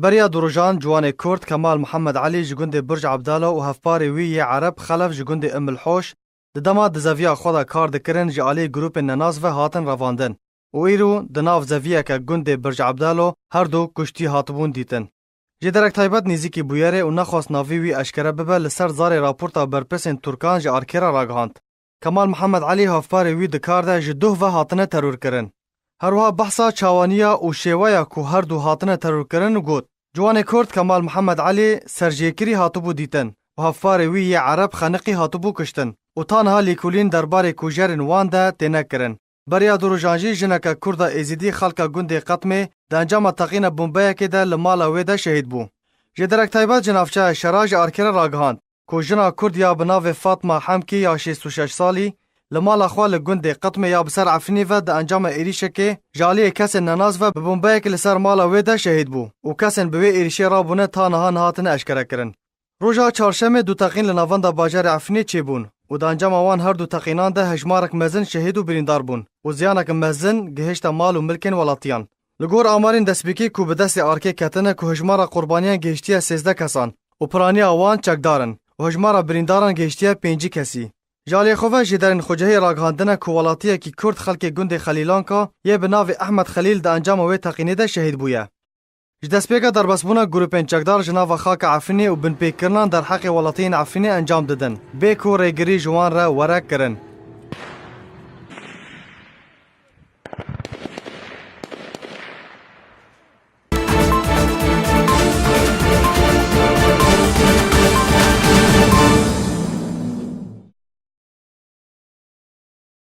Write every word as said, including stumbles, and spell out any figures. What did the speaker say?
Beriya du rojan ciwanê Kurd Kemal Mihemed Elî ji gundê Burj Abdalo û hevparê wî yê Ereb Xelef ji gundê Umm el Hoş di dema dizeviya xwe de kar dikirin ji alî grûpên nenas ve hatin revandin û îro di nav zeviyeke gundê Burj Abdalo her du kuştî hatibûn dîtin. Jêderek taybet nêzîkî bûyerê û nexwest navî wî eşkere bibe li ser zarê raporta berpirsên Tirkan ji Arkê re ragihand. Kemal Mihemed Elî hevparê wî di kar de ji duh ve hatine terorkirin. Her wiha behsa çawaniya û şêweya ku her du hatine terorkirin û got, Ciwanê Kurd Kemal Mihemed Elî serjêkirî hatibû dîtin û hevparê wî yê Ereb Xeniqî hatibû kuştin û ta niha lêkolîn derbarê kujerên wan de têne kirin. Beriya du rojan jî jineke Kurda Êzidî xelka gundê Qetmê di encama teqîna bombeyekê de li mala wê de şehîd bû. Jêderek taybet ji navçeya Şera ji Arkê re ragihand ku jina Kurd ya bi navê Fatma Hemkî ya şêst û şeş salî li mala xwe li gundê Qetmê ya bi ser Efrînê ve di encama êrîşekê ji aliyê kesên nenas ve bi bombeyekê li ser mala wê de şehîd bû û kesên bi wê êrîşê rabûne ta niha nehatine eşkerekirin. Roja çarşemê du teqîn li navenda bajarê Efrînê çêbûn û di encama wan her du teqînan de hejmarek mezin şehîd û birîndar bûn û ziyanek mezin gihişte mal û milkên welatiyan. Li gor amarên destpêkê ku bi destê Arkê ketine ku hejmara qurbaniyan gihiştiye sêzdeh kesan û piraniya wan çekdar in û hejmara birîndaran gihiştiye pêncî kesî. Ji aliyê xwe ve jêderên xwecihiyê ragihandine ku welatiyekî Kurd xelkê gundê Xelîlanka yê bi navê Ehmed Xelîl di encama wê teqînê de şehîd bûye. Ji destpêka derbasbûna grûpên çekdar ji nava xaka Efrînê û binpêkirinan derheqê welatiyên Efrînê encam didin, bê ku rêgirî ji wan re were kirin.